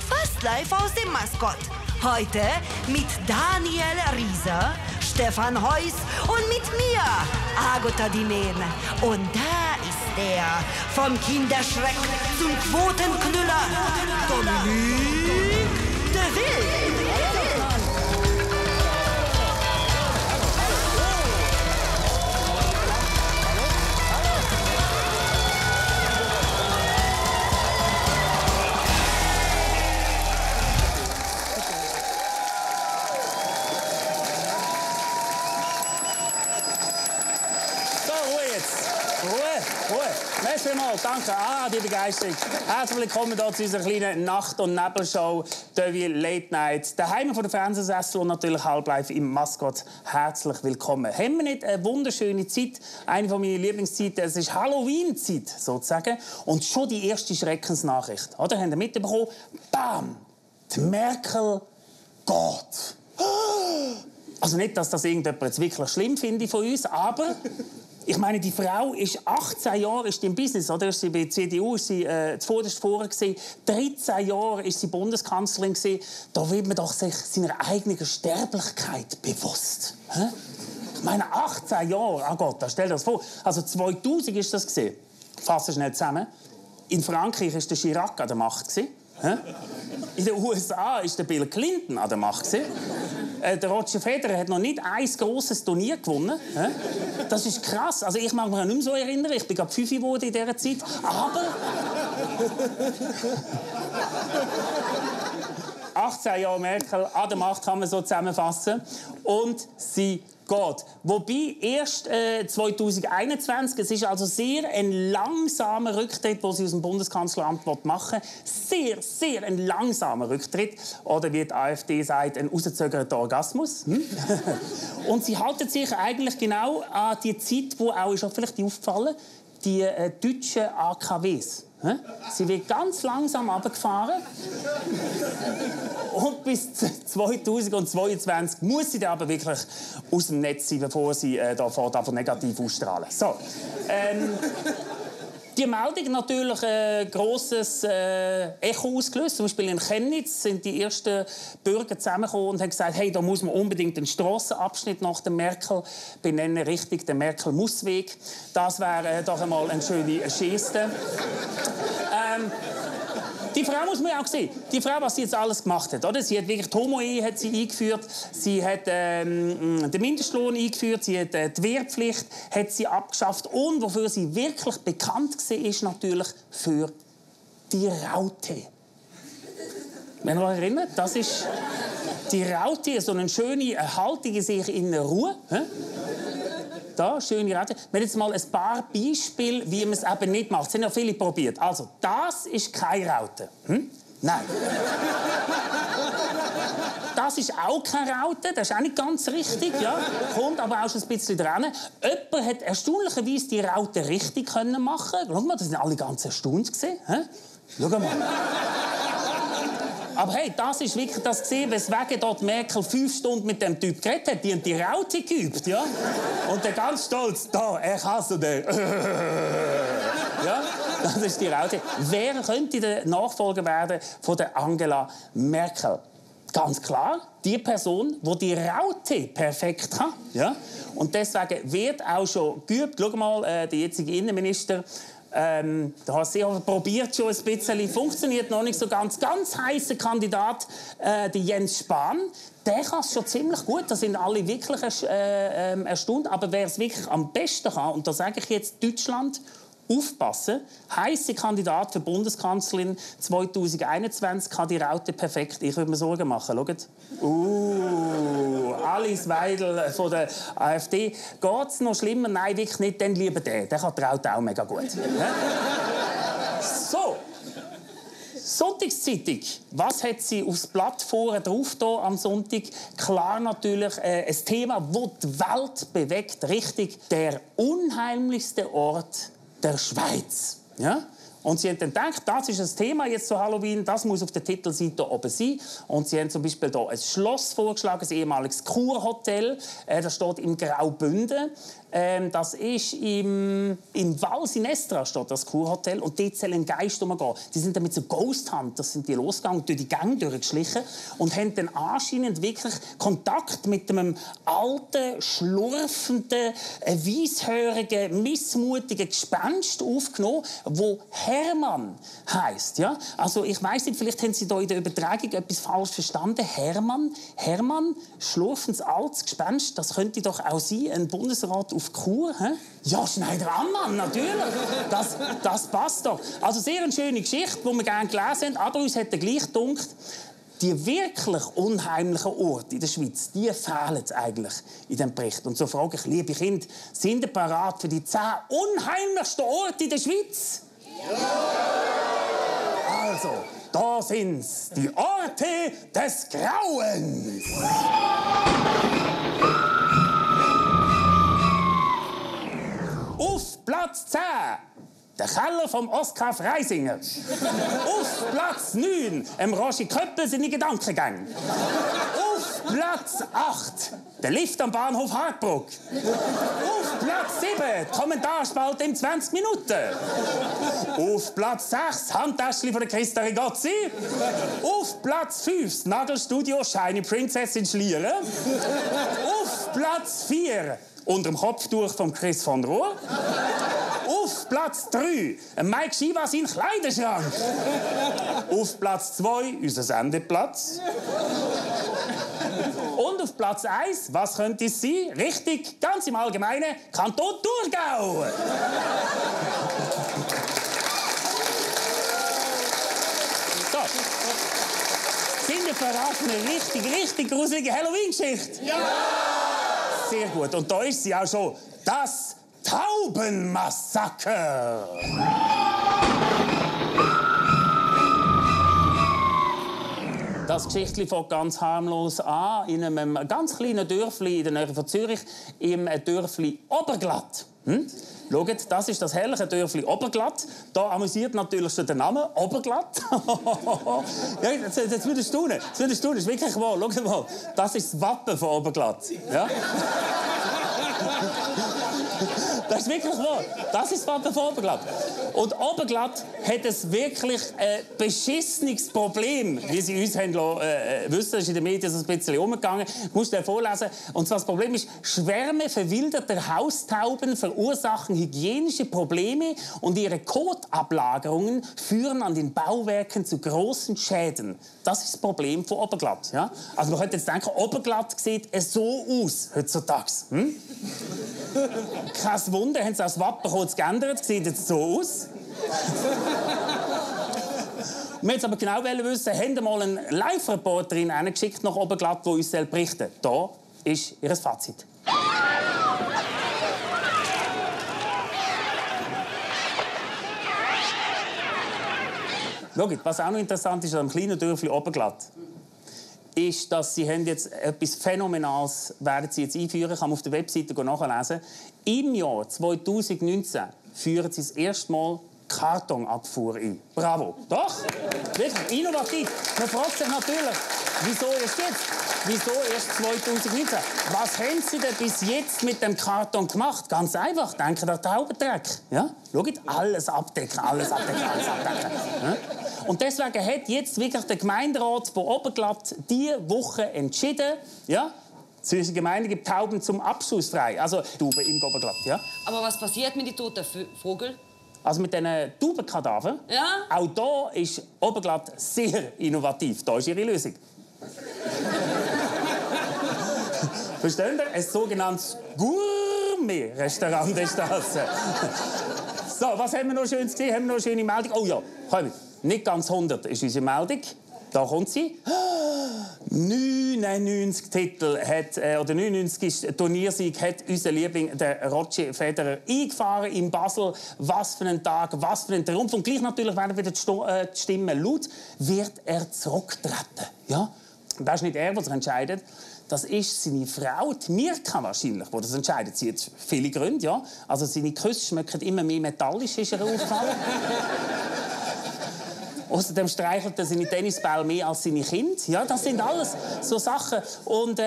fast live aus dem Maskott. Heute mit Daniel Rieser, Stefan Heuss und mit mir, Agota Dimen. Und da ist er, vom Kinderschreck zum Quotenknüller, Dominique de Wild. Merci vielmals, danke. Die Begeisterung. Herzlich willkommen hier zu unserer kleinen Nacht- und Nebelshow «Devi Late Night». Daheim von der Fernsehsessel und natürlich halb live im Maskott. Herzlich willkommen. Haben wir nicht eine wunderschöne Zeit? Eine von meinen Lieblingszeiten. Es ist Halloween-Zeit, sozusagen. Und schon die erste Schreckensnachricht. Oder? Habt ihr mitbekommen? Bam! Die Merkel geht. Also nicht, dass das irgendjemand jetzt wirklich schlimm findet von uns, aber... Ich meine, die Frau ist 18 Jahre ist im Business, oder? Ist sie bei der CDU, ist sie zuvorderst vorne gewesen. 13 Jahre ist sie Bundeskanzlerin gewesen. Da wird man doch sich seiner eigenen Sterblichkeit bewusst. Hä? Ich meine, 18 Jahre, ah Gott, stell dir das vor. Also 2000 ist das gewesen. Fassen schnell zusammen. In Frankreich ist der Chirac an der Macht gewesen. In den USA ist der Bill Clinton an der Macht gewesen. Der Roger Federer hat noch nicht ein grosses Turnier gewonnen. Das ist krass. Also ich mag mich nicht mehr so erinnern. Ich bin gerade 5 geworden in dieser Zeit. Aber... 18 Jahre Merkel an der Macht kann man so zusammenfassen. Und sie geht. Wobei erst 2021, es ist also sehr ein langsamer Rücktritt, den sie aus dem Bundeskanzleramt machen will. Sehr ein langsamer Rücktritt. Oder wie die AfD sagt, ein rausgezögerter Orgasmus. Und sie halten sich eigentlich genau an die Zeit, wo auch ist auch vielleicht aufgefallen, die deutschen AKWs. Sie wird ganz langsam runtergefahren. Und bis 2022 muss sie dann aber wirklich aus dem Netz sein, bevor sie davon negativ ausstrahlen. So. Die Meldung hat natürlich ein grosses Echo ausgelöst. Zum Beispiel in Chemnitz sind die ersten Bürger zusammengekommen und haben gesagt, hey, da muss man unbedingt einen Strassenabschnitt nach der Merkel benennen, richtig, den Merkel-Mussweg. Das wäre doch einmal eine schöne Geste. Die Frau muss man ja auch sehen. Die Frau, was sie jetzt alles gemacht hat, oder? Sie hat wirklich die Homo-Ehe hat sie eingeführt. Sie hat den Mindestlohn eingeführt. Sie hat die Wehrpflicht hat sie abgeschafft. Und wofür sie wirklich bekannt war, ist natürlich für die Raute. Wenn ihr euch erinnert, das ist die Raute, so eine schöne Haltung in sich in Ruhe. Da, schöne Raute. Wir haben jetzt mal ein paar Beispiele, wie man es eben nicht macht. Es haben ja viele probiert. Also, das ist keine Raute. Nein. Das ist auch keine Raute, das ist auch nicht ganz richtig. Ja. Kommt aber auch schon ein bisschen dran. Jemand hat erstaunlicherweise die Raute richtig machen können. Schau mal, das sind alle ganz erstaunt gewesen. Schau mal. Aber hey, das ist wirklich das gesehen, weswegen dort Merkel 5 Stunden mit dem Typ geredet hat. Die haben die Raute geübt, ja? Und der ganz stolz, da, ich hasse den. Ja, das ist die Raute. Wer könnte der Nachfolger werden von der Angela Merkel? Ganz klar, die Person, die die Raute perfekt kann. Ja? Und deswegen wird auch schon geübt. Schau mal, der jetzige Innenminister, der hat sehr probiert schon ein bisschen, funktioniert noch nicht so ganz heißer Kandidat, der Jens Spahn. Der kann es schon ziemlich gut, da sind alle wirklich erstaunt. Aber wer es wirklich am besten kann, und da sage ich jetzt Deutschland, aufpassen, heiße Kandidat für Bundeskanzlerin 2021 kann die Raute perfekt. Ich würde mir Sorgen machen. Schaut. Alice Weidel von der AfD. Geht es noch schlimmer? Nein, wirklich nicht. Dann lieber der. Der kann die Raute auch mega gut. So. Sonntagszeitung. Was hat sie aufs Blatt vorne drauf da am Sonntag? Klar natürlich ein Thema, das die Welt bewegt. Richtig, der unheimlichste Ort der Schweiz. Ja? Und sie haben dann gedacht, das ist ein Thema jetzt zu Halloween, das muss auf der Titelseite oben sein. Und sie haben zum Beispiel hier ein Schloss vorgeschlagen, ein ehemaliges Kurhotel. Das steht im Graubünden. Das ist in Val Sinestra steht das Kurhotel. Und dort soll ein Geist umgehen. Die sind dann mit so Ghost Hunters sind die losgegangen, durch die Gänge durchgeschlichen und haben dann anscheinend wirklich Kontakt mit einem alten, schlurfenden, weisshörigen, missmutigen Gespenst aufgenommen, wo Hermann heisst. Ja? Also ich weiss nicht, vielleicht haben Sie da in der Übertragung etwas falsch verstanden. Hermann, schlurfendes altes Gespenst, das könnte doch auch sein, ein Bundesrat auf Kur. He? Ja, Schneider-Ammann, natürlich. Das passt doch. Also sehr eine schöne Geschichte, die wir gerne gelesen haben, aber uns hat gleich gedacht, die wirklich unheimlichen Orte in der Schweiz, die fehlen eigentlich in diesem Bericht. Und so frage ich, liebe Kinder, sind ihr parat für die 10 unheimlichsten Orte in der Schweiz? Ja! Also, da sind's, die Orte des Grauens. Auf Platz 10. Der Keller vom Oskar Freisinger. Auf Platz 9. Roger Köppel seine Gedankengänge. Auf Platz 8. Der Lift am Bahnhof Hartbruck. Auf Platz 7. Die Kommentarspalte in 20 Minuten. Auf Platz 6. Handtäschchen von der Christa Rigozzi. Auf Platz 5. Das Nagelstudio Shiny Princess in Schlieren. Auf Platz 4. Unter dem Kopftuch von Chris von Rohr. Auf Platz 3, Mike Schivas in Kleiderschrank. Auf Platz 2, unser Sendeplatz. Und auf Platz 1, was könnte es sein? Richtig, ganz im Allgemeinen, Kanton Thurgau. So. Sind wir bereit für eine richtig gruselige Halloween-Geschichte? Ja! Sehr gut. Und da ist sie auch schon. Das Taubenmassaker. Das Geschichtli fängt ganz harmlos an, in einem ganz kleinen Dörfli in der Nähe von Zürich, im Dörfli Oberglatt. Schaut, das ist das herrliche Dörfli Oberglatt. Da amüsiert natürlich schon der Name Oberglatt. Ja, jetzt würdest du staunen. Das ist wirklich wahr. Schau mal, das ist das Wappen von Oberglatt. Ja? Das ist wirklich wahr. Das ist das Wappen von Oberglatt. Und Oberglatt hat ein wirklich beschissenes Problem, wie sie uns haben wissen, das ist in den Medien so ein bisschen umgegangen. Ich muss dir vorlesen. Und zwar das Problem ist, Schwärme verwilderter Haustauben verursachen hygienische Probleme und ihre Kotablagerungen führen an den Bauwerken zu großen Schäden. Das ist das Problem von Oberglatt. Ja? Also man könnte jetzt denken, Oberglatt sieht so aus heutzutage. Kein Wunder, haben sie das Wappen kurz geändert, sieht jetzt so aus. Wir jetzt aber genau wissen, haben wir mal eine Live-Reporterin geschickt nach Oberglatt, die uns berichten soll. Hier ist ihr Fazit. Schaut, was auch noch interessant ist am kleinen Dörfli Oberglatt, ist, dass sie haben jetzt etwas Phänomenales werden sie jetzt einführen. Ich kann auf der Webseite nachlesen. Im Jahr 2019 führen sie das erste Mal Kartonabfuhr ein. Bravo. Doch, wirklich innovativ. Man fragt sich natürlich, wieso erst jetzt? Wieso erst 2019? Was haben Sie denn bis jetzt mit dem Karton gemacht? Ganz einfach, denken an den Taubendreck. Ja? Schaut, alles abdecken. Ja? Und deswegen hat jetzt wirklich der Gemeinderat von Oberglatt diese Woche entschieden, ja, zwischen Gemeinde gibt Tauben zum Abschuss frei. Also Tauben im Oberglatt, ja. Aber was passiert mit den toten Vögeln? Also mit diesen Taubenkadavern, ja? Auch da ist Oberglatt sehr innovativ. Da ist ihre Lösung. Verstehen Sie? Ein sogenanntes Gourmet-Restaurant ist das. So, was haben wir noch Schönes gesehen? Haben wir noch eine schöne Meldung? Oh ja, komm, nicht ganz 100 ist unsere Meldung. Da kommt sie. 99 Titel hat, oder 99 Turniersieg hat unser Liebling, der Roger Federer, eingefahren in Basel. Was für ein Tag, was für ein Triumph. Und gleich natürlich werden wieder die Stimmen laut. Wird er zurücktreten? Ja? Und das ist nicht er, der sich entscheidet. Das ist seine Frau, die Mirka wahrscheinlich, die das entscheidet. Sie hat viele Gründe, ja. Also seine Küsse schmecken immer mehr metallisch, ist ihr aufgefallen. Außerdem streichelt er seine Tennisbälle mehr als seine Kinder. Ja, das sind alles so Sachen. Und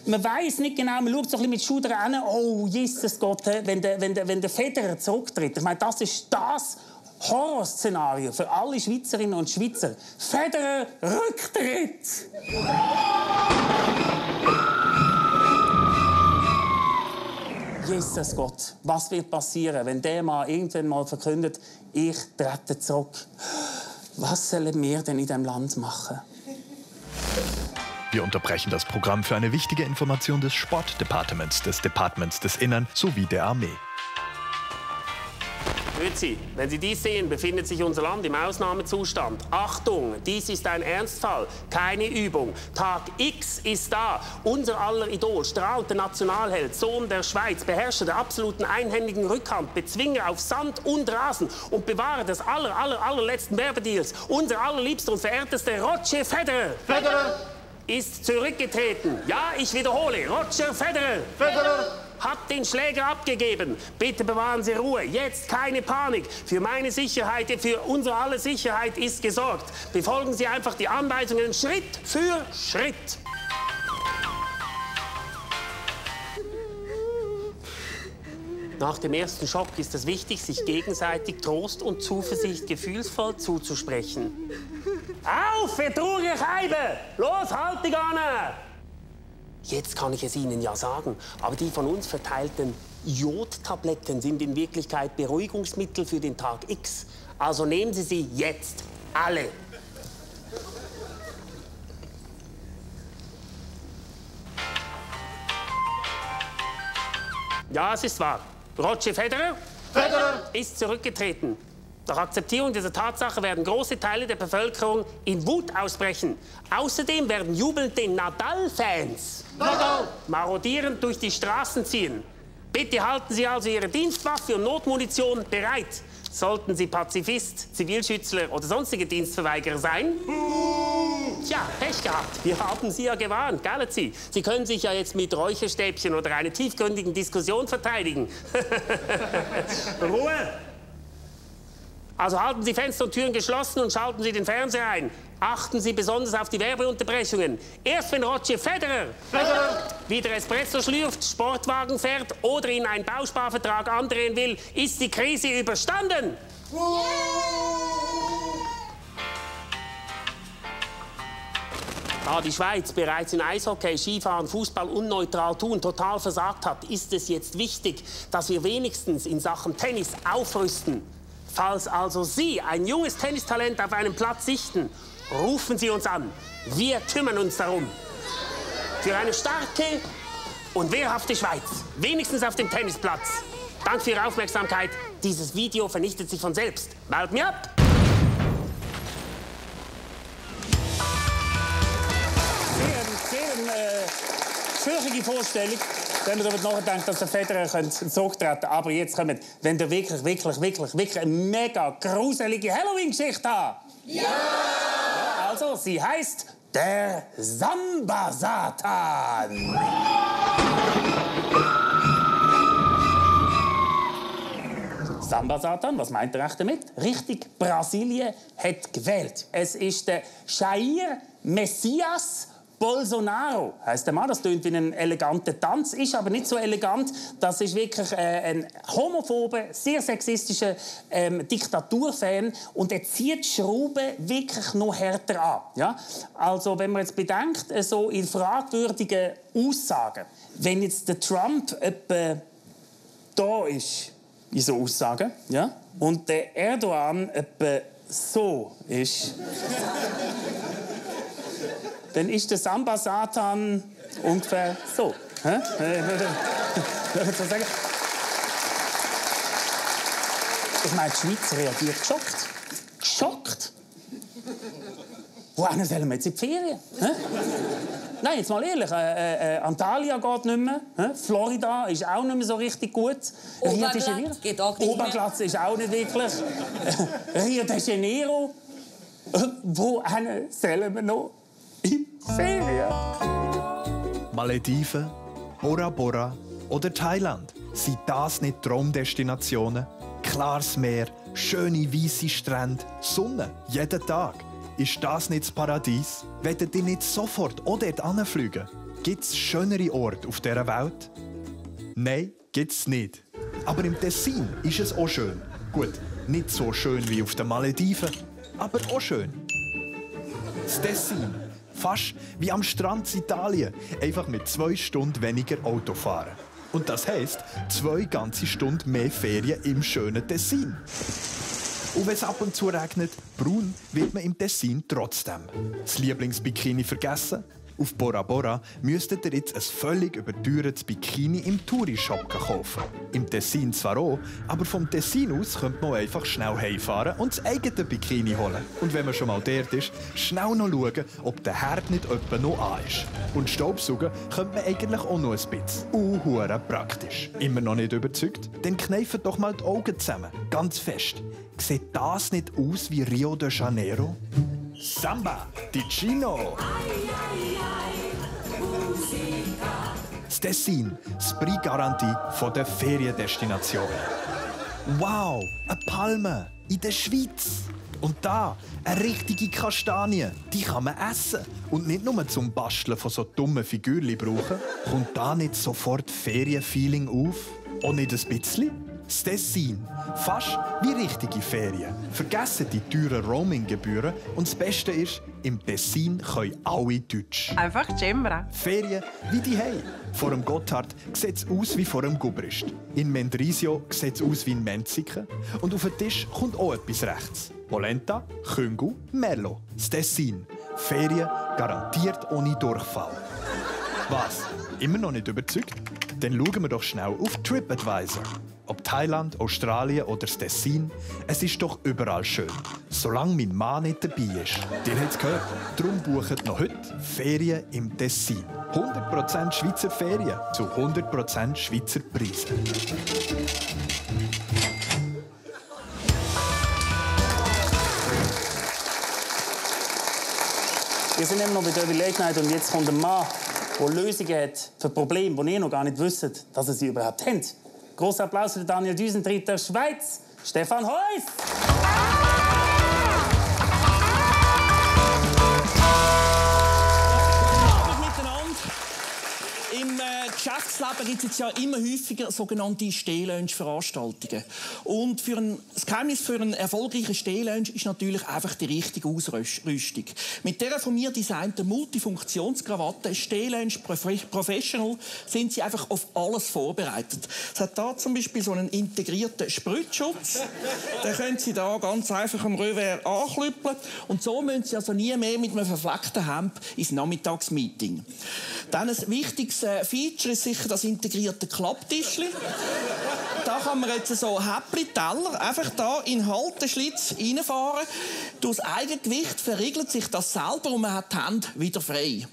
man weiß nicht genau, man schaut so ein bisschen mit Schultern an, oh, Jesus Gott, wenn der Federer zurücktritt. Ich meine, das ist das Horrorszenario für alle Schweizerinnen und Schweizer. Federer Rücktritt! Jesus Gott, was wird passieren, wenn der Mann irgendwann mal verkündet, ich trete zurück? Was sollen wir denn in diesem Land machen? Wir unterbrechen das Programm für eine wichtige Information des Sportdepartements, des Departements des Innern sowie der Armee. Grüezi, wenn Sie dies sehen, befindet sich unser Land im Ausnahmezustand. Achtung, dies ist ein Ernstfall, keine Übung. Tag X ist da. Unser aller Idol, strahlter Nationalheld, Sohn der Schweiz, Beherrscher der absoluten einhändigen Rückhand, Bezwinger auf Sand und Rasen und Bewahrer des allerletzten Werbedeals. Unser allerliebster und verehrtester Roger Federer. Federer ist zurückgetreten. Ja, ich wiederhole, Roger Federer. Federer hat den Schläger abgegeben. Bitte bewahren Sie Ruhe. Jetzt keine Panik. Für meine Sicherheit, für unsere aller Sicherheit ist gesorgt. Befolgen Sie einfach die Anweisungen Schritt für Schritt. Nach dem ersten Schock ist es wichtig, sich gegenseitig Trost und Zuversicht gefühlsvoll zuzusprechen. Auf, vertrugene Scheibe! Los, halt dich an! Jetzt kann ich es Ihnen ja sagen, aber die von uns verteilten Jodtabletten sind in Wirklichkeit Beruhigungsmittel für den Tag X. Also nehmen Sie sie jetzt alle. Ja, es ist wahr. Roger Federer ist zurückgetreten. Nach Akzeptierung dieser Tatsache werden große Teile der Bevölkerung in Wut ausbrechen. Außerdem werden jubelnde Nadal-Fans marodierend durch die Straßen ziehen. Bitte halten Sie also Ihre Dienstwaffe und Notmunition bereit. Sollten Sie Pazifist, Zivilschützler oder sonstige Dienstverweigerer sein? Tja, Pech gehabt. Wir haben Sie ja gewarnt, gell Sie? Sie können sich ja jetzt mit Räucherstäbchen oder einer tiefgründigen Diskussion verteidigen. Ruhe! Also halten Sie Fenster und Türen geschlossen und schalten Sie den Fernseher ein. Achten Sie besonders auf die Werbeunterbrechungen. Erst wenn Roger Federer wieder Espresso schlürft, Sportwagen fährt oder in einen Bausparvertrag andrehen will, ist die Krise überstanden. Da die Schweiz bereits in Eishockey, Skifahren, Fußball unneutral tun, total versagt hat, ist es jetzt wichtig, dass wir wenigstens in Sachen Tennis aufrüsten. Falls also Sie ein junges Tennistalent auf einem Platz sichten, rufen Sie uns an. Wir kümmern uns darum. Für eine starke und wehrhafte Schweiz. Wenigstens auf dem Tennisplatz. Danke für Ihre Aufmerksamkeit. Dieses Video vernichtet sich von selbst. Meld mir ab! Sehr fürchtige Vorstellung, wenn man darüber nachdenkt, dass der Federer zurücktreten könnte. Aber jetzt kommt, wenn der wirklich eine mega gruselige Halloween-Geschichte hat. Ja! Also, sie heißt der Samba-Satan. Samba-Satan, was meint er echt damit? Richtig, Brasilien hat gewählt. Es ist der Jair Messias Bolsonaro heisst der Mann. Das klingt wie ein eleganter Tanz, ist aber nicht so elegant. Das ist wirklich ein homophober, sehr sexistischer Diktaturfan und er zieht die Schrauben wirklich noch härter an. Ja? Also wenn man jetzt bedenkt, so in fragwürdigen Aussagen, wenn jetzt der Trump etwa da ist, in so Aussagen, ja? Und der Erdogan etwa so ist, dann ist der Samba-Satan ungefähr so. Ich meine, die Schweiz reagiert geschockt. Geschockt? Wohin sollen wir jetzt in die Ferien? Nein, jetzt mal ehrlich, Antalya geht nicht mehr. Florida ist auch nicht mehr so richtig gut. Oberglatz geht auch nicht mehr. Oberglatz ist auch nicht wirklich. Rio de Janeiro. Wohin sollen wir noch? Ferien. Malediven, Bora Bora oder Thailand. Sind das nicht Traumdestinationen? klares Meer, schöne weisse Strände, Sonne, jeden Tag. Ist das nicht das Paradies? Wollt ihr nicht sofort auch dort hinfliegen? Gibt es schönere Orte auf dieser Welt? Nein, gibt es nicht. Aber im Tessin ist es auch schön. Gut, nicht so schön wie auf den Malediven, aber auch schön. Das Tessin, fast wie am Strand in Italien, einfach mit 2 Stunden weniger Auto fahren. Und das heisst, 2 ganze Stunden mehr Ferien im schönen Tessin. Und wenn es ab und zu regnet, braun wird man im Tessin trotzdem. Das Lieblingsbikini vergessen? Auf Bora Bora müsstet ihr jetzt ein völlig überteuertes Bikini im Touri-Shop kaufen. Im Tessin zwar auch, aber vom Tessin aus könnte man einfach schnell heimfahren und das eigene Bikini holen. Und wenn man schon mal dort ist, schnell noch schauen, ob der Herd nicht etwa noch an ist. Und Staubsaugen könnte man eigentlich auch noch ein bisschen. Hure praktisch. Immer noch nicht überzeugt? Dann kneifen doch mal die Augen zusammen. Ganz fest. Sieht das nicht aus wie Rio de Janeiro? Samba, Ticino. Das Tessin, Spree-Garantie von der Feriendestination. Wow, eine Palme in der Schweiz. Und da, eine richtige Kastanie, die kann man essen. Und nicht nur zum Basteln von so dummen Figürchen brauchen. Kommt da nicht sofort Ferienfeeling auf? Auch nicht ein bisschen? Das Tessin, fast wie richtige Ferien. Vergessen die teuren Roaming-Gebühren. Und das Beste ist, im Tessin können alle Deutsch. Einfach Cembra. Ferien wie die Hei. Vor dem Gotthard sieht es aus wie vor dem Gubrist. In Mendrisio sieht es aus wie in Menziken. Und auf den Tisch kommt auch etwas rechts. Polenta, Küngu, Merlo. Das Tessin. Ferien garantiert ohne Durchfall. Was? Immer noch nicht überzeugt? Dann schauen wir doch schnell auf TripAdvisor. Ob Thailand, Australien oder das Tessin, es ist doch überall schön. Solange mein Mann nicht dabei ist. Ihr habt es gehört. Darum bucht noch heute Ferien im Tessin. 100% Schweizer Ferien zu 100% Schweizer Preisen. Wir sind immer noch bei Derby Late Night und jetzt kommt ein Mann, der Lösungen hat für Probleme, die ihr noch gar nicht wisst, dass ihr sie überhaupt habt. Großer Applaus für Daniel Düsentritt der Schweiz, Stefan Heuss! Im Geschäftsleben gibt es ja immer häufiger sogenannte Stehlunch-Veranstaltungen. Und das Geheimnis für einen erfolgreichen Stehlunch ist natürlich einfach die richtige Ausrüstung. Mit dieser von mir designten Multifunktionskrawatte Stehlunch Professional sind sie einfach auf alles vorbereitet. Es hat hier zum Beispiel so einen integrierten Spritzschutz. Den können Sie da ganz einfach am Revers anklüppeln. Und so müssen Sie also nie mehr mit einem verfleckten Hemd ins Nachmittagsmeeting. Dann ein wichtiges Feature ist sicher das integrierte Klapptischli. Da kann man jetzt so Häppli-Teller einfach da in den Halteschlitz reinfahren. Durch das Eigengewicht verriegelt sich das selber und man hat die Hände wieder frei.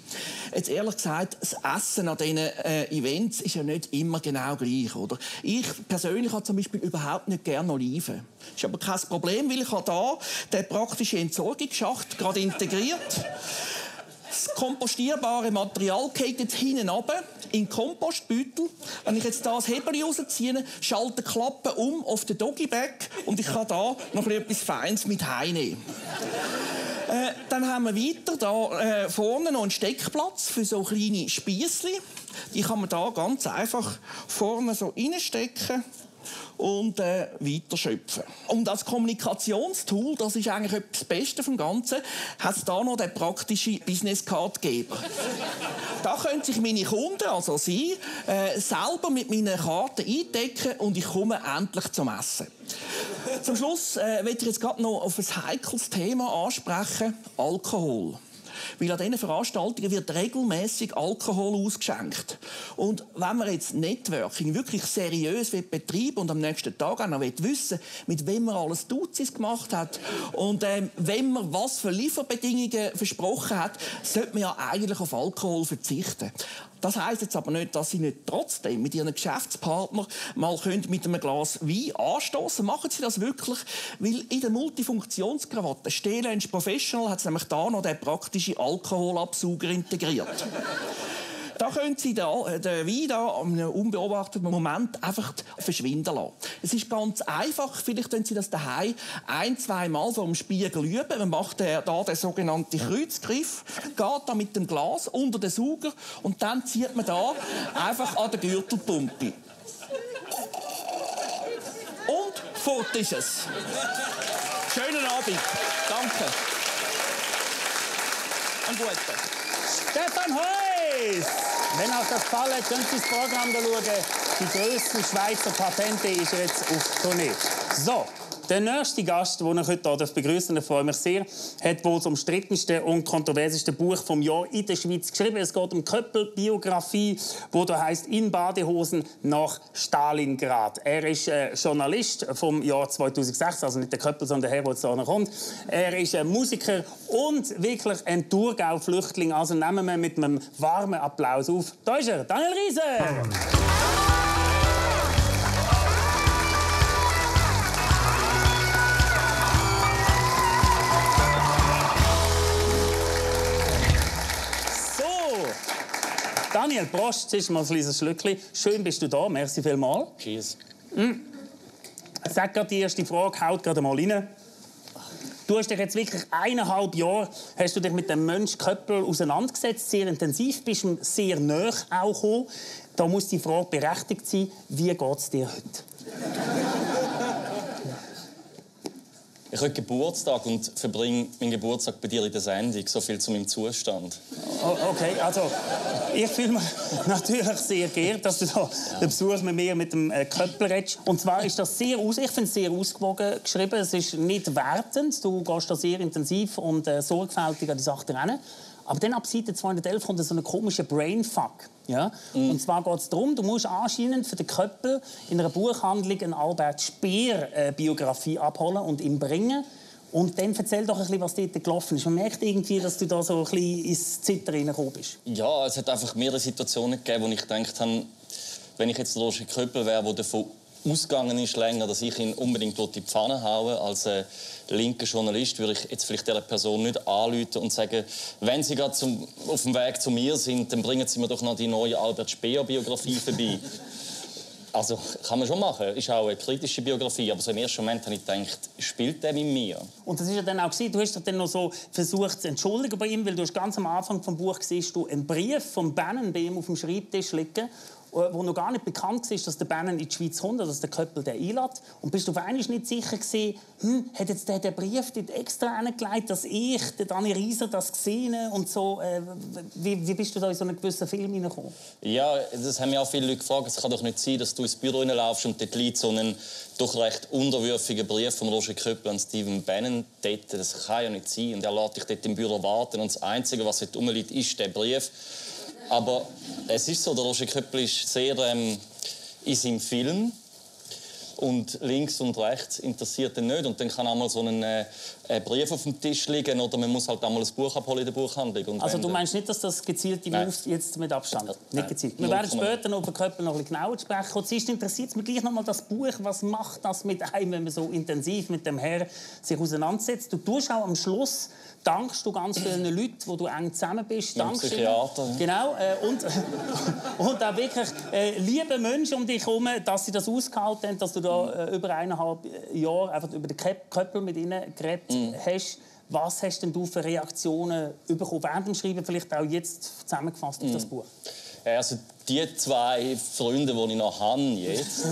Jetzt ehrlich gesagt, das Essen an diesen Events ist ja nicht immer genau gleich, oder? Ich persönlich habe zum Beispiel überhaupt nicht gerne Oliven. Das ist aber kein Problem, weil ich habe da den praktischen Entsorgungsschacht gerade integriert. Das kompostierbare Material geht jetzt hinten runter in den Kompostbeutel. Wenn ich jetzt das Hebel rausziehe, schalte die Klappe um auf den Doggy-Bag und ich kann da noch etwas Feines mit heimnehmen. Dann haben wir weiter da vorne noch einen Steckplatz für so kleine Spiessli. Die kann man da ganz einfach vorne so reinstecken und weiter schöpfen. Und als Kommunikationstool, das ist eigentlich das Beste vom Ganzen, hat es da noch den praktischen Business-Card-Geber. Da können sich meine Kunden, also Sie, selber mit meinen Karten eindecken und ich komme endlich zum Essen. Zum Schluss möchte ich jetzt gerade noch auf ein heikles Thema ansprechen: Alkohol. Weil an diesen Veranstaltungen wird regelmäßig Alkohol ausgeschenkt. Und wenn man jetzt Networking wirklich seriös betreiben und am nächsten Tag auch noch wissen, mit wem man alles Duzis gemacht hat und wenn man was für Lieferbedingungen versprochen hat, sollte man ja eigentlich auf Alkohol verzichten. Das heisst jetzt aber nicht, dass Sie nicht trotzdem mit Ihren Geschäftspartner mal mit einem Glas Wein anstoßen. Machen Sie das wirklich, weil in der Multifunktionskrawatte Stehlunch Professional hat es nämlich da noch den praktischen Alkoholabsauger integriert. Da können Sie den Wein da an einem unbeobachteten Moment einfach verschwinden lassen. Es ist ganz einfach. Vielleicht können Sie das daheim 1-2 Mal vor dem Spiegel üben. Man macht da den sogenannten Kreuzgriff, geht da mit dem Glas unter den Sauger und dann zieht man da einfach an der Gürtelpumpe. Und fort ist es. Schönen Abend. Danke. Einen guten. Stefan Heuss! Wenn euch das gefallen hat, könnt ihr das Programm schauen. Die grösste Schweizer Patente ist jetzt auf Tournee. So, der nächste Gast, den ich heute hier begrüßen darf, freue mich sehr, hat wohl das umstrittenste und kontroverseste Buch vom Jahr in der Schweiz geschrieben. Es geht um Köppel-Biografie, die da heisst «In Badehosen nach Stalingrad». Er ist Journalist vom Jahr 2006, also nicht der Köppel, sondern der Herr, der jetzt hier kommt. Er ist Musiker und wirklich ein Thurgau-Flüchtling. Also nehmen wir mit einem warmen Applaus auf. Da ist er, Daniel Riese! Daniel, Prost, zuerst mal ein kleines Schlückchen. Schön bist du da, merci vielmals. Cheers. Sag gerade die erste Frage, haut gerade mal rein. Du hast dich jetzt wirklich 1,5 Jahre hast du dich mit dem Mönch Köppel auseinandergesetzt, sehr intensiv, bist ihm sehr nahe auch gekommen. Da muss die Frage berechtigt sein, wie geht es dir heute? Ich habe Geburtstag und verbringe meinen Geburtstag bei dir in der Sendung. So viel zu meinem Zustand. Okay, also ich fühle mich natürlich sehr geehrt, dass du da den Besuch mit mir mit dem Köppel redest. Und zwar ist das ich finde es sehr ausgewogen geschrieben. Es ist nicht wertend. Du gehst da sehr intensiv und sorgfältig an die Sache ran. Aber dann ab Seite 211 kommt so ein komischer Brainfuck. Ja? Und zwar geht es darum, du musst anscheinend für den Köppel in einer Buchhandlung eine Albert Speer-Biografie abholen und ihm bringen. Und dann erzähl doch ein bisschen, was dort gelaufen ist. Man merkt irgendwie, dass du da so ein bisschen ins Zittern reingekommen bist. Ja, es hat einfach mehrere Situationen gegeben, wo ich gedacht habe, wenn ich jetzt der Roger Köppel wäre, der davon ausgegangen ist, länger, dass ich ihn unbedingt in die Pfanne haue. Als linker Journalist würde ich jetzt vielleicht dieser Person nicht anrufen und sagen, wenn Sie gerade auf dem Weg zu mir sind, dann bringen Sie mir doch noch die neue Albert Speer-Biografie vorbei. Also, kann man schon machen. Ist auch eine kritische Biografie. Aber so im ersten Moment habe ich gedacht, spielt der mit mir? Und das war ja dann auch, du hast dich dann noch so versucht zu entschuldigen bei ihm, weil du ganz am Anfang des Buches siehst du einen Brief von Bannon bei ihm auf dem Schreibtisch liegen, wo noch gar nicht bekannt war, dass der Bannon in die Schweiz kommt, dass der Köppel den einlädt. Und bist du auf einmal nicht sicher gewesen, hat jetzt der Brief dort extra hingelegt, dass ich, der Daniel Rieser, das gesehen und so. Wie bist du da in so einen gewissen Film hineingekommen? Ja, das haben mir auch viele Leute gefragt. Es kann doch nicht sein, dass du ins Büro hineinlaufst und dort liegt so einen doch recht unterwürfiger Brief von Roger Köppel an Stephen Bannon. Das kann ja nicht sein. Und er lässt dich dort im Büro warten. Und das Einzige, was dort rumliegt, ist der Brief. Aber es ist so, der Roger Köppel ist sehr in seinem Film. Und links und rechts interessiert ihn nicht. Und dann kann einmal so ein Brief auf dem Tisch liegen oder man muss halt einmal ein Buch abholen in der Buchhandlung. Und also du meinst nicht, dass das gezielte Moves jetzt mit Abstand? Nicht gezielt. Wir werden später noch über Köppel noch ein bisschen genauer sprechen. Zuerst interessiert mich gleich noch mal das Buch. Was macht das mit einem, wenn man so intensiv mit dem Herrn sich auseinandersetzt? Du tust auch am Schluss, dankst du ganz vielen Leuten, wo du eng zusammen bist. Dankst Psychiater. Genau. Und auch wirklich liebe Menschen um dich herum, dass sie das ausgehalten haben, dass du da über 1,5 Jahre einfach über den Köppel mit ihnen geredet hast. Was hast denn du für Reaktionen bekommen während dem Schreiben, vielleicht auch jetzt zusammengefasst auf das Buch? Ja, also die 2 Freunde, die ich noch habe jetzt,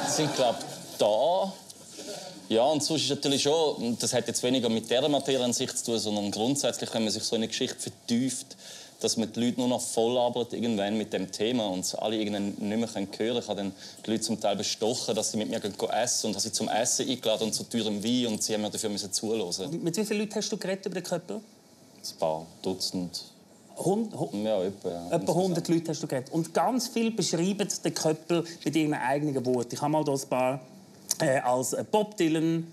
sind glaube ich da. Ja, und sonst ist natürlich schon, das hat jetzt weniger mit dieser Materie an sich zu tun, sondern grundsätzlich, wenn man sich so in eine Geschichte vertieft, dass man die Leute nur noch voll arbeitet irgendwann mit dem Thema und alle irgendwann nicht mehr hören können. Ich habe dann die Leute zum Teil bestochen, dass sie mit mir essen und habe sie zum Essen eingeladen und zu teurem Wein und sie haben mir dafür zuhören. Mit wie vielen Leuten hast du geredet über den Köppel? Ein paar Dutzend. Ja, etwa 100 Leute hast du geredet. Und ganz viel beschreiben den Köppel mit ihren eigenen Worten. Ich habe mal hier ein paar als Bob Dylan,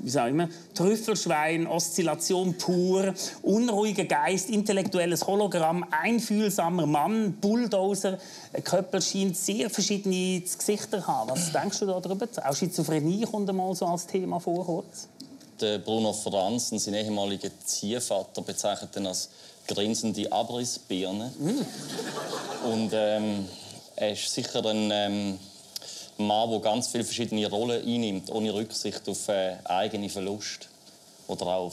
wie sage ich immer, Trüffelschwein, Oszillation pur, unruhiger Geist, intellektuelles Hologramm, einfühlsamer Mann, Bulldozer. Köppel scheint sehr verschiedene Gesichter zu haben. Was denkst du darüber? Auch Schizophrenie kommt einmal so als Thema vor. Der Bruno Franzen, sein ehemaliger Ziehvater, bezeichnet ihn als grinsende Abrissbirne. Und er ist sicher ein Mann, der ganz viele verschiedene Rollen einnimmt, ohne Rücksicht auf eigene Verlust oder auch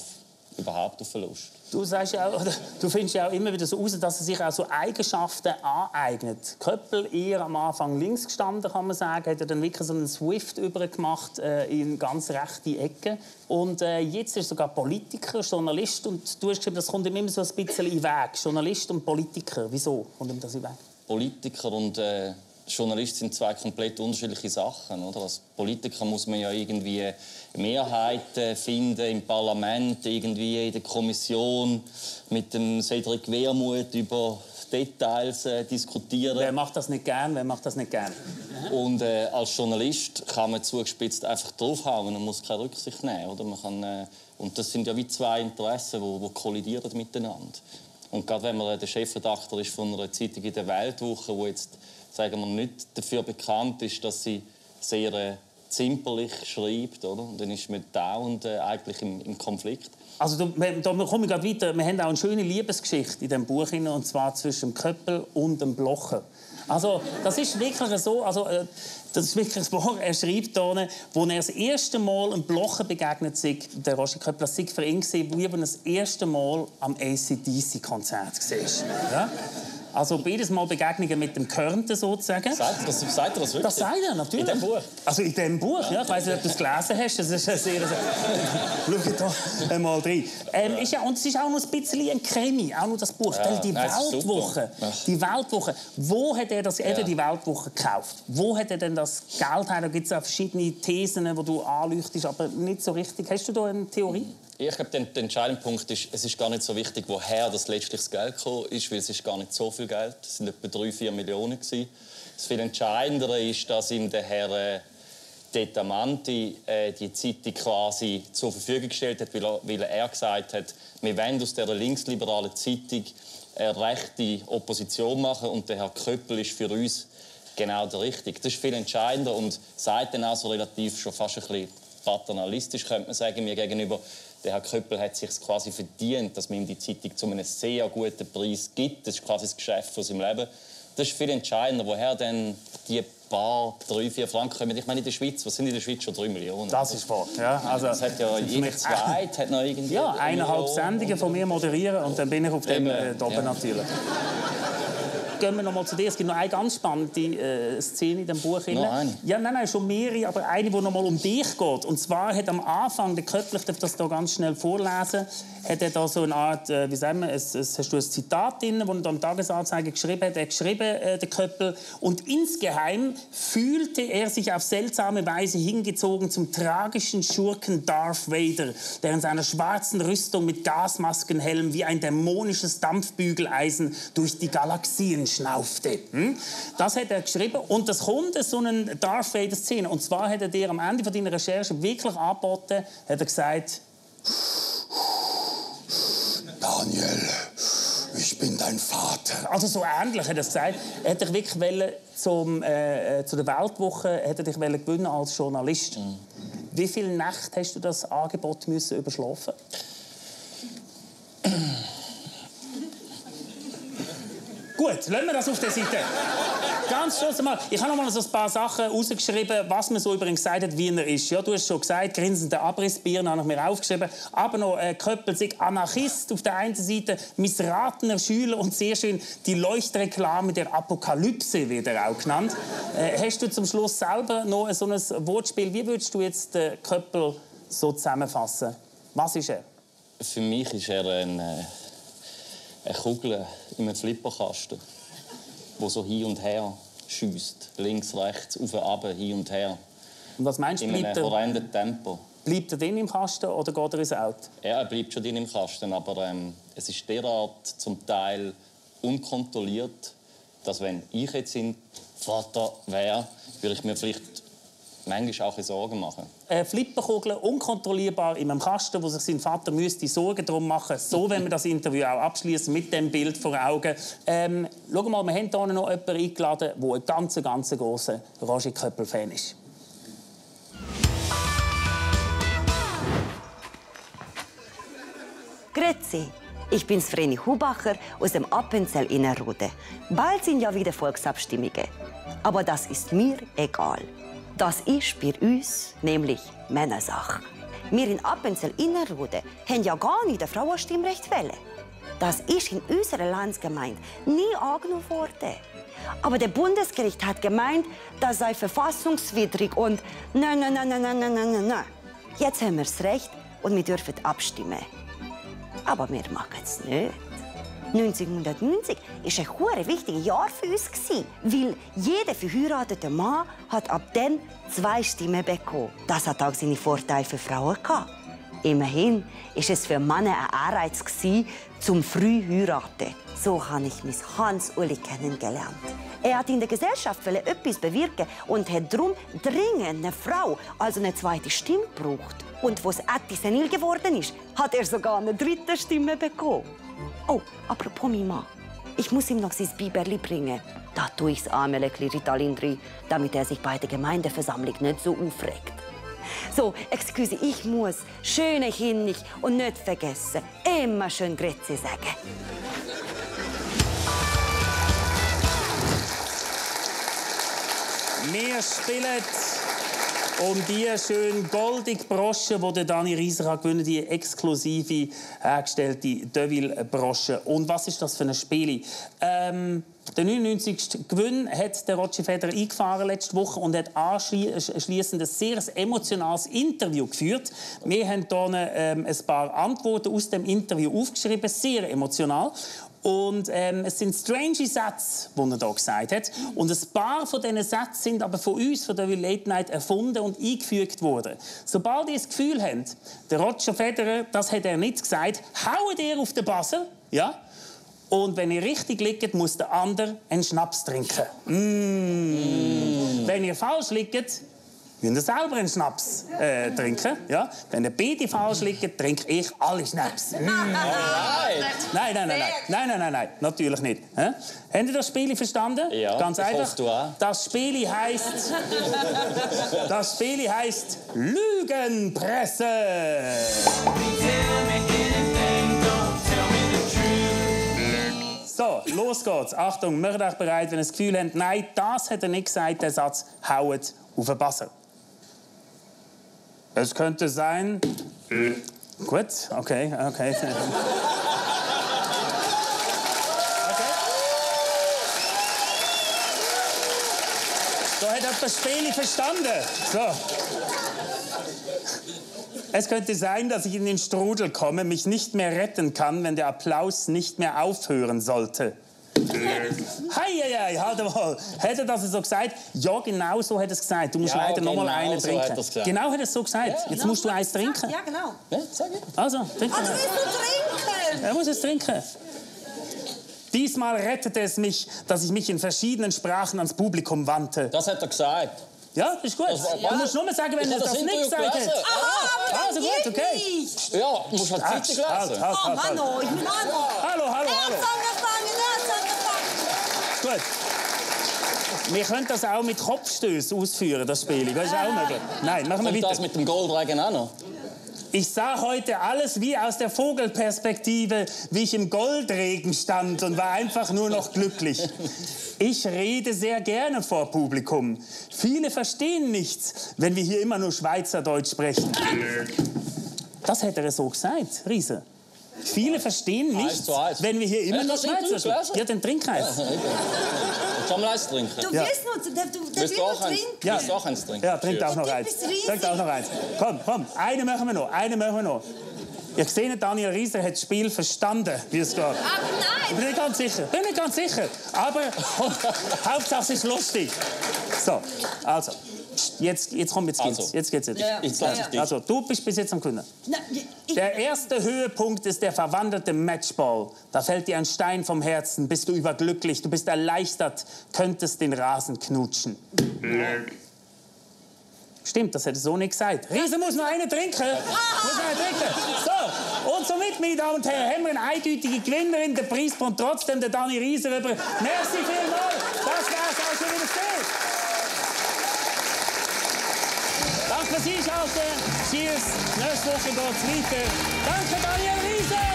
überhaupt auf Verlust. Du sagst ja auch, du findest ja auch immer wieder so raus, dass er sich auch so Eigenschaften aneignet. Köppel eher am Anfang links gestanden, kann man sagen, hat er dann wirklich so einen Swift übergemacht in ganz rechte Ecke. Und jetzt ist er sogar Politiker, Journalist, und du hast geschrieben, das kommt ihm immer so ein bisschen in den Weg. Journalist und Politiker, wieso kommt ihm das in den Weg? Politiker und Journalist sind zwei komplett unterschiedliche Sachen. Oder? Als Politiker muss man ja irgendwie Mehrheiten finden im Parlament, irgendwie in der Kommission mit dem Cedric Wermuth über Details diskutieren. Wer macht das nicht gern? Wer macht das nicht gern? Und als Journalist kann man zugespitzt einfach draufhauen und muss keine Rücksicht nehmen. Oder? Man kann, und das sind ja wie zwei Interessen, die kollidieren miteinander. Und gerade wenn man der Chefredakteur ist von einer Zeitung in der Weltwoche, wo jetzt, sagen wir, nicht dafür bekannt ist, dass sie sehr zimperlich schreibt, oder? Und dann ist man dauernd eigentlich im Konflikt. Also da komme ich gerade weiter. Wir haben auch eine schöne Liebesgeschichte in diesem Buch, und zwar zwischen dem Köppel und dem Blocher. Also das ist wirklich so. Also, das ist wirklich ein Buch. Er schreibt hier, wo er das erste Mal einem Blocher begegnet ist, der Roger Köppel, sei für ihn gewesen, wie er das erste Mal am AC/DC-Konzert war. Ja? Also beides Mal Begegnungen mit dem Körnten sozusagen. Sagt er das wirklich? Das sagt er, natürlich. In diesem Buch? Also in diesem Buch, ja. Ich weiss nicht, ob du es gelesen hast. Das ist sehr... Schau da einmal rein. Und es ist auch noch ein bisschen ein Krimi, auch noch das Buch. Ja, die Weltwoche. Die Weltwoche. Wo hat er das, eben die Weltwoche gekauft? Wo hat er denn das Geld her? Da gibt es auch verschiedene Thesen, die du anleuchtest, aber nicht so richtig. Hast du da eine Theorie? Ich glaube, der entscheidende Punkt ist, es ist gar nicht so wichtig, woher das letztlich das Geld gekommen ist, weil es ist gar nicht so viel Geld. Es sind etwa 3-4 Millionen gewesen. Das viel Entscheidendere ist, dass ihm der Herr Detamanti die Zeitung quasi zur Verfügung gestellt hat, weil er gesagt hat, wir wollen aus dieser linksliberalen Zeitung eine rechte Opposition machen und der Herr Köppel ist für uns genau der Richtige. Das ist viel entscheidender und sagt dann auch so relativ schon fast ein bisschen paternalistisch, könnte man sagen, mir gegenüber. Der Herr Köppel hat sich quasi verdient, dass man ihm die Zeitung zu einem sehr guten Preis gibt. Das ist quasi das Geschäft von seinem Leben. Das ist viel entscheidender, woher denn die paar 3-4 Franken kommen. Ich meine, in der Schweiz, was sind in der Schweiz schon 3 Millionen? Das ist wahr. Ja, also, das hat ja jeder Zweite hat noch irgendwie... Ja, 1,5 Sendungen von mir moderieren und dann bin ich auf dem oben natürlich. Gehen wir noch mal zu dir. Es gibt noch eine ganz spannende Szene in dem Buch. Noch eine? Ja, nein, schon mehrere, aber eine, die noch mal um dich geht. Und zwar hat am Anfang, der Köppel, ich darf das hier ganz schnell vorlesen, hat er da so eine Art, wie sagen wir, hast du ein Zitat drin, das er da im Tagesanzeiger geschrieben hat. Er hat geschrieben, der Köppel, und insgeheim fühlte er sich auf seltsame Weise hingezogen zum tragischen Schurken Darth Vader, der in seiner schwarzen Rüstung mit Gasmaskenhelm wie ein dämonisches Dampfbügeleisen durch die Galaxien schnaufte. Das hat er geschrieben. Und das kommt so eine Darth Vader-Szene. Und zwar hat er dir am Ende von deiner Recherche wirklich angeboten, hat er gesagt: Daniel, ich bin dein Vater. Also so ähnlich hat er gesagt. Er hat dich wirklich zu der Weltwoche hat er dich gewinnen als Journalist. Wie viele Nächte hast du das Angebot müssen überschlafen? Gut, lassen wir das auf der Seite. Ganz kurz mal, ich habe noch mal so ein paar Sachen rausgeschrieben, was man so über ihn gesagt hat, wie er ist. Ja, du hast schon gesagt, grinsende Abrissbirne habe ich mir aufgeschrieben. Aber noch Köppel, Anarchist auf der einen Seite, missratener Schüler und sehr schön die Leuchtreklame der Apokalypse, wird er auch genannt. Hast du zum Schluss selber noch so ein Wortspiel? Wie würdest du jetzt Köppel so zusammenfassen? Was ist er? Für mich ist er eine Kugel in einem Flipperkasten, die so hin und her schiesst. Links, rechts, auf und runter, hin und her. Und was meinst du, in einem horrenden Tempo. Bleibt er drin im Kasten oder geht er ins Auto? Ja, er bleibt schon drin im Kasten, aber es ist derart zum Teil unkontrolliert, dass wenn ich jetzt sein Vater wäre, würde ich mir vielleicht manchmal auch Sorgen machen. Flipperkugel, unkontrollierbar in einem Kasten, wo sich sein Vater müsste Sorgen darum machen. So wenn wir das Interview auch abschließen mit dem Bild vor Augen. Schau mal, wir haben hier noch jemanden eingeladen, der ein ganz grosser Roger Köppel-Fan ist. Grüezi, Ich bin's Vreni Hubacher aus dem Appenzell Innerrhoden. Bald sind ja wieder Volksabstimmungen. Aber das ist mir egal. Das ist bei uns nämlich Männersache. Wir in Appenzell Innerrhoden haben ja gar nicht ein Frauenstimmrecht wollen. Das ist in unserer Landsgemeinde nie angenommen worden. Aber der Bundesgericht hat gemeint, das sei verfassungswidrig und nein. Jetzt haben wir das Recht und wir dürfen abstimmen. Aber wir machen es nicht. 1990 war ein sehr wichtiges Jahr für uns, weil jeder verheiratete Mann hat ab dann 2 Stimmen bekommen. Das hat auch seine Vorteile für Frauen gehabt. Immerhin war es für Männer ein Anreiz, zum früh heiraten. So habe ich Miss Hans-Uli kennengelernt. Er hat in der Gesellschaft etwas bewirken und hat darum dringend eine Frau, also eine zweite Stimme gebraucht. Und als Atti senil geworden ist, hat er sogar eine 3. Stimme bekommen. Oh, apropos mein Mann. Ich muss ihm noch sein Biberli bringen. Da tue ich das arme Ritalin drin, damit er sich bei der Gemeindeversammlung nicht so aufregt. So, excuse, ich muss schöne Kinder und nicht vergessen, immer schön Grüezi sagen. Wir spielen um die schön goldige Brosche, die Dani Rieser gewinnen, die exklusive hergestellte Deville-Brosche. Und was ist das für ein Spiel? Den 99. Gewinn hat der Roger Federer eingefahren letzte Woche und hat anschliessend ein sehr emotionales Interview geführt. Wir haben hier ein paar Antworten aus dem Interview aufgeschrieben, sehr emotional. Und es sind strange Sätze, die er hier gesagt hat. Und ein paar von diesen Sätzen sind aber von uns, von der Late Night, erfunden und eingefügt worden. Sobald ihr das Gefühl habt, der Roger Federer, das hat er nicht gesagt, haut ihr auf den Buzzer, ja? Und wenn ihr richtig liegt, muss der andere einen Schnaps trinken. Wenn ihr falsch liegt, müsst ihr selber einen Schnaps trinken. Ja? Wenn ihr beide falsch liegt, trinke ich alle Schnaps. Nein, natürlich nicht. Habt ihr das Spiel verstanden? Ja, ganz einfach. Du auch. Das Spiel heisst Lügenpresse. So, los geht's. Achtung, macht euch bereit, wenn ihr das Gefühl habt, nein, das hat er nicht gesagt, der Satz, haut auf den Buzzer. Es könnte sein... Gut, okay. So hat jemand das Spiel verstanden. So. Es könnte sein, dass ich in den Strudel komme, mich nicht mehr retten kann, wenn der Applaus nicht mehr aufhören sollte. Hei, halt mal. Hat er das so gesagt? Ja, genau so hat er es gesagt. Du musst ja, leider noch mal einen so trinken. Genau hat er es so gesagt. Ja, jetzt musst du eins trinken. Ja, genau. Ja, sag ich. Also, trink. Ah, du willst nur trinken! Er muss es trinken. Diesmal rettete es mich, dass ich mich in verschiedenen Sprachen ans Publikum wandte. Das hat er gesagt. Ja, das ist gut. Du musst nur mal sagen, wenn er das nicht gesagt hat. Aha, also gut, okay. Ja, du musst halt Zeitung lesen. Halt. Hallo, ich bin Hallo. Hallo. Gut. Wir können das auch mit Kopfstößen ausführen, das Spiel. Das ist auch möglich. Nein, machen wir Und weiter. das mit dem Goldragen auch noch? Ich sah heute alles wie aus der Vogelperspektive, wie ich im Goldregen stand und war einfach nur noch glücklich. Ich rede sehr gerne vor Publikum. Viele verstehen nichts, wenn wir hier immer nur Schweizerdeutsch sprechen. Das hätte er so gesagt, Riese. Viele verstehen nichts, wenn wir hier immer nur Schweizerdeutsch sprechen. Ja, dann trink eins. Kann man eins trinken? Du willst nur trinken? Ja. Willst du auch eins trinken? Ja, trink auch noch eins. Trink auch noch eins. Komm, eine machen wir noch. Ich sehe, Daniel Rieser hat das Spiel verstanden, wie es geht. Aber nein! Bin nicht ganz sicher. Aber Hauptsache es ist lustig. So, also. Jetzt geht's. Jetzt geht's. Jetzt lass ich dich. Also, du bist bis jetzt am Gewinnen. Der erste Höhepunkt ist der verwandelte Matchball. Da fällt dir ein Stein vom Herzen, bist du überglücklich, du bist erleichtert, könntest den Rasen knutschen. Stimmt, das hätte so nicht gesagt. Riese muss noch eine trinken. So, und somit, meine Damen und Herren, haben wir eine eindeutige Gewinnerin. Der Preis kommt trotzdem der Dani Rieser rüber. Merci vielmals. Das war's auch schon wieder. Danke fürs Einschalten. Cheers. Nächste Woche geht's weiter. Danke, Daniel Rieser.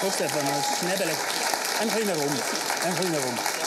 So, Stefan, Schnäbele. Ein kleiner Rum. Ein kleiner Rum.